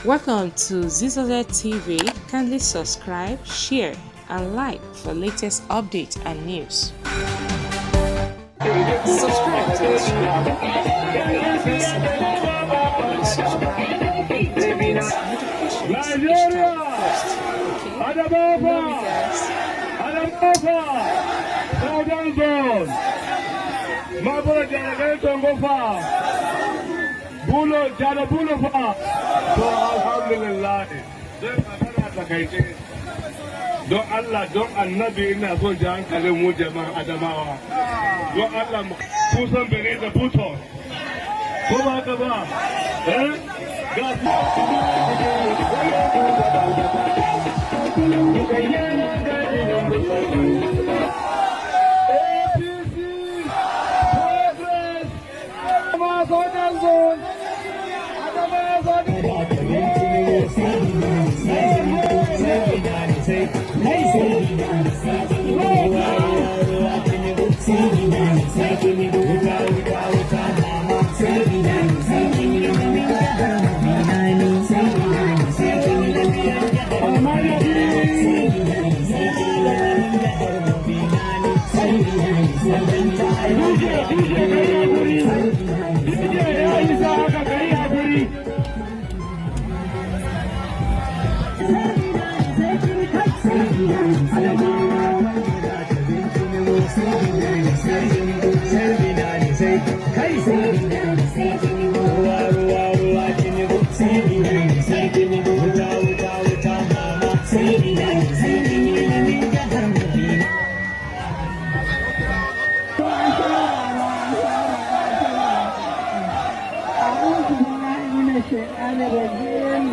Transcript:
Welcome to Zizoze TV. Kindly subscribe, share, and like for latest updates and news. Subscribe to this channel. Press the like. When you subscribe, you get notifications each time we post. Okay? Adamawa! Love you guys. Adamawa! Southern Zone! Mabura Jaragai Tongo fa! Bulo, Jara Bulo fa! To alhamdulillah. Zai magana takaice. Don Allah, don Annabi, ina so ji hankalin mu jama'an Adamawa. Don Allah mu kusan Bene da Buto. Ko ba haka ba? Eh? Ga su.